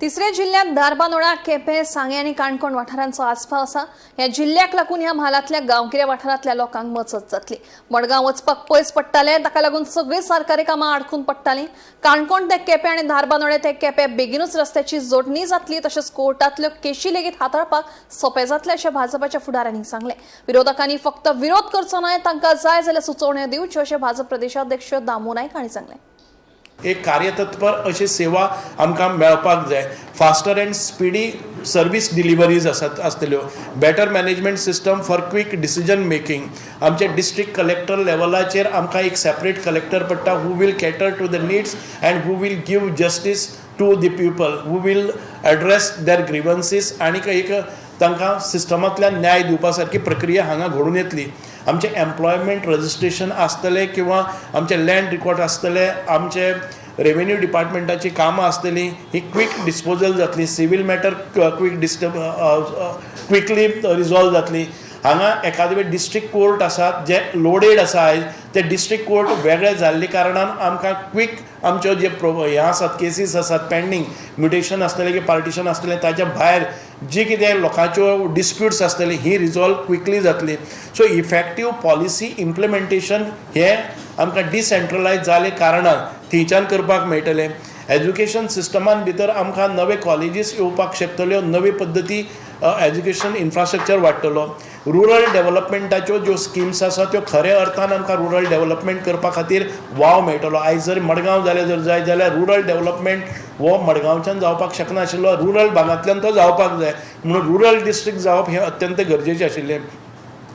तिसऱ्या जिल्ह्यात धारबांदोडा, केपें, सांगें आनी काणकोण वाठारांचो आस्पाव आसा. ह्या जिल्ह्याक लागून ह्या म्हालांतल्या गांवगिऱ्या वाठारांतल्या लोकांक मजत जातली. मडगांव वचपाक पयस पडटालें, ताका लागून सगळीं सरकारी कामां आडखून पडटालीं. काणकोण ते केपें आनी धारबांदोडें ते केपें बेगिनूच रस्त्याची जोडणी जातली, तशेंच कोर्टांतल्यो केशी लेगीत हाताळपाक सोंपें जातलें अशें भाजपाच्या फुडाऱ्यांनी सांगलें. विरोधकांनी फक्त विरोध करचो न्हय, तांकां जाय जाल्यार सुचोवण्यो दिवच्यो अशें भाजप प्रदेशाध्यक्ष दामू नायक हांणी सांगलें. एक कार्यतत्पर अशी सेवा आमकां मेळपाक जाय. Faster and speedy service deliveries आसात आसतल्यो, better management system for quick decision making. आमचे डिस्ट्रिक्ट कलेक्टर लेवलाचेर आमकां एक सेपरेट कलेक्टर पडटा, who will cater to the needs and who will give justice to the people, who will address their grievances आनीक एक तांकां सिस्टमांतल्यान न्याय दिवपा सारकी प्रक्रिया हांगा घडून येतली. आमचें एम्प्लॉयमेंट रजिस्ट्रेशन आसतलें किंवा आमचें लँड रिकॉर्ड आसतले, आमचे रेवेन्यू डिपार्टमेंटाची कामां आसतलीं, ही क्वीक डिस्पोजल जातली. Civil matter quickly resolve जातली. हांगा एखादे वेळ डिस्ट्रिक्ट कोर्ट आसात जे लोडेड आसा आयज, ते डिस्ट्रिक्ट कोर्ट वेगळे जाल्ले कारणान आमकां क्वीक आमच्यो जे हे आसात, केसीस आसात पेंडींग, म्युटेशन आसतलें की पार्टिशन आसतलें, ताच्या भायर जी कितें लोकांच्यो डिस्प्युट्स आसतली, ही रिजॉल्व क्विकली जातली. सो इफेक्टीव पॉलिसी इम्प्लिमेंटेशन हें आमकां डिसेंट्रलायज जाले कारणान थंयच्यान करपाक मेळटलें. एज्युकेशन सिस्टमान भितर आमकां नवे कॉलेजीस येवपाक शकतल्यो, नवी पद्दती, एज्युकेशन इन्फ्रास्ट्रक्चर वाडटलो. रुरल डेव्हलपमेंटाच्यो ज्यो स्किम्स आसा, त्यो खऱ्या अर्थान आमकां रुरल डेव्हलपमेंट करपा खातीर वाव मेळटलो. आयज जर मडगांव जालें जर जाय जाल्यार रुरल डेव्हलपमेंट हो मडगांवच्यान जावपाक शकनाशिल्लो, रुरल भागांतल्यान तो जावपाक जाय. म्हणून रुरल डिस्ट्रिक्ट जावप हें अत्यंत गरजेचें आशिल्लें.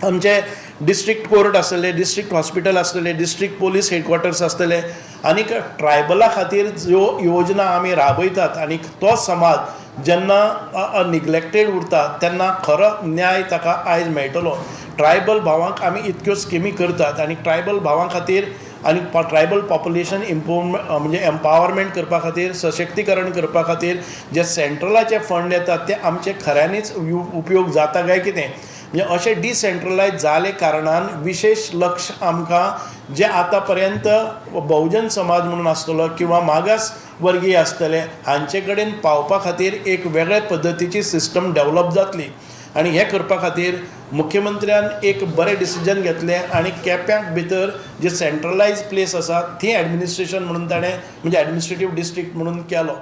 आमचे डिस्ट्रिक्ट कोर्ट आसतले, डिस्ट्रिक्ट हॉस्पिटल आसतले, डिस्ट्रिक्ट पोलीस हेडक्वॉर्टर्स आसतले आनीक ट्रायबला खातीर ज्यो योजना आमी राबयतात आनी तो समाज जेन्ना निग्लेक्टेड उरता तेन्ना खरो न्याय ताका आयज मेळटलो. ट्रायबल भावांक आमी इतक्यो स्किमी करतात आनी ट्रायबल भावां खातीर आनी ट्रायबल पॉप्युलेशन इम्प्रूवमेंट म्हणजे एम्पावरमेंट करपा खातीर, सशक्तीकरण करपा खातीर जे सेंट्रलाचे फंड येतात ते आमचे खऱ्यांनीच उपयोग जाता काय कितें? म्हणजे अशें डिसेंट्रलायज जाले कारणान विशेश लक्ष आमकां जे आतां पर्यंत बहुजन समाज म्हणून आसतलो किंवा मागास वर्गीय आसतले हांचे कडेन पावपा खातीर एक वेगळे पद्दतीची सिस्टम डेवलप जातली. आनी हें करपा खातीर मुख्यमंत्र्यान एक बरें डिसिजन घेतलें आनी केप्यांक भितर जे सेंट्रलायज प्लेस आसा थंय एडमिनिस्ट्रेशन म्हणून ताणें म्हणजे एडमिनिस्ट्रेटीव डिस्ट्रिक्ट म्हणून केलो.